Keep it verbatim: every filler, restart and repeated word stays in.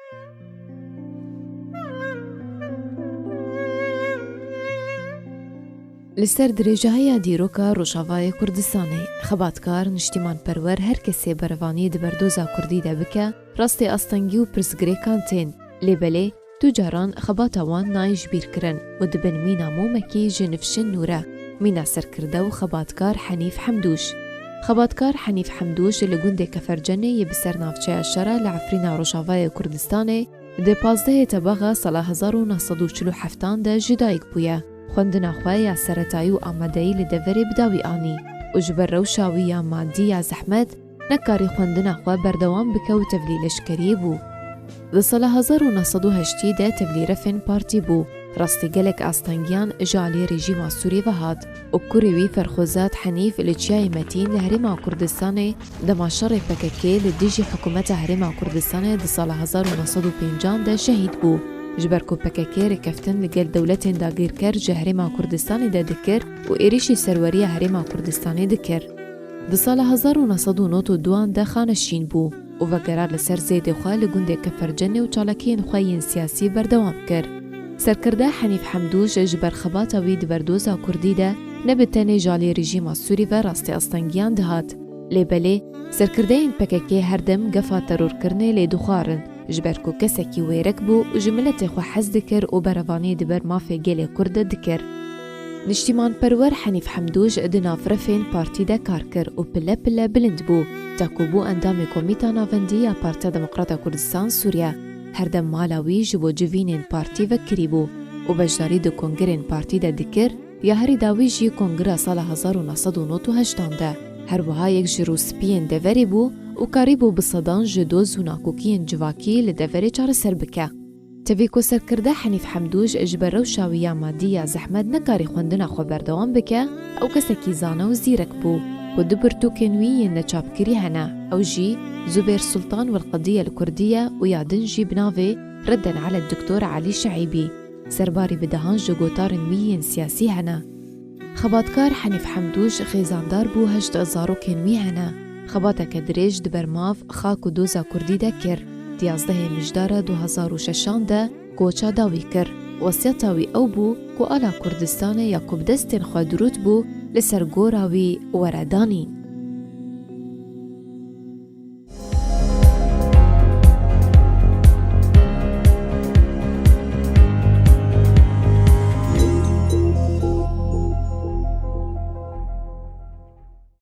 Li ser dirêjahiya dîroka Rojavayê Kurdistanê, xebatkar, niştîmanperwer her kesê berevaniyê di berdoza kurdî de bike, rastê astengî û pirsgirêkan tên. Lê belê, tu caran xebata wan nayê jibîrkirin û dibin mîna momekî ji nifşin nû re, mîna serkirde û xebatkar Henîf Hemdûş. Xebatkar Henîf Hemdûş li gundê Kefercenê yê bi ser navçeya Şera li Efrîna Rojavayê Kurdistanê, di pazdehê Tebaxa sala hezar û neh sed û çil û heftan de ji dayik bûye. Xwendina xwe ya seretayî û amadeyî li deverê bi dawî anî û ji ber rewşa wî ya madî ya zehmet, nekarî xwendina xwe berdewam bike û tevlî leşkeriyê bû. Di sala hezar û neh sed û heştî de tevlî refên partî bû. Rastî gelek astengiyan ji alî rejîma Sûrî ve hat û kurê wî Ferxozat Henîf li Çiyayê Metîn li Herêma Kurdistanê dema şerê P K K li dijî hikûmeta Herêma Kurdistanê di sala hezar û neh sed û pêncan de şehîd bû. Ji ber ku P K K rêkeftin li gel dewletên dagîrker ji Herêma Kurdistanê de dikir û êrişî serweriya Herêma Kurdistanê dikir. Di sala hezar û neh sed û nod û duan de xaneşîn bû û vegera li ser zêdê xwe li gundê Kefercenê û çalakiyên xwe yên siyasî berdewam kir. Serkirde Henîf Hemdûş ji ber xebata wî di berdoza kurdî de ne bi tenê ji alî rejîma Sûrî ve rastî astengiyan dihat. Lê belê, serkirdeyên P K K her dem gefa terorkirinê lê dixwarin, ji ber ku kesekî wêrek bû û ji miletê xwe hez dikir û berevaniyê di ber mafê gelê Kurd de dikir. Niştîmanperwer Henîf Hemdûş di nav refên partî de kar kir û pile pile bilind bû, ta ku bû endamê Komîta Navendî ya Partiya Demokrata Kurdistan Sûriye. Her dem mala wî ji bo civînên partî vekirî bû û beşdarî di kongirên partî de dikir, ya herî dawî jî kongira sala hezar û neh sed û nod û heştan de. Her wiha yek ji rûspiyên deverê bû û karîbû bi sedan ji doz û nakokiyên civakî li deverê çareser bike. Tevî ku serkirde Henîf Hemdûş ji ber rewşa wî ya madî ya zehmet nekarî xwendina xwe berdewam bike, ew kesekî zane û zîrek bû ku du pirtûkên wî yên neçapkirî hene, ew jî Zubêr Sultan wel Qediye li Kurdî ye û ya din jî bi navê Redden ala Doktor Elî Şeîbî. Serbarî bi dehan ji gotarên wî yên siyasî hene. Xebatkar Henîf Hemdûş xêzandar bû, heşt zarokên wî hene. Xebateke dirêj di ber mav, xak û doza kurdî de kir. Di yazdehê Mijdara du hezar û şeşan de koça dawî kir. Wesiyeta wî ew bû ku ala Kurdistanê ya ku bi destên xwe dirût bû, li ser gora wî were danîn.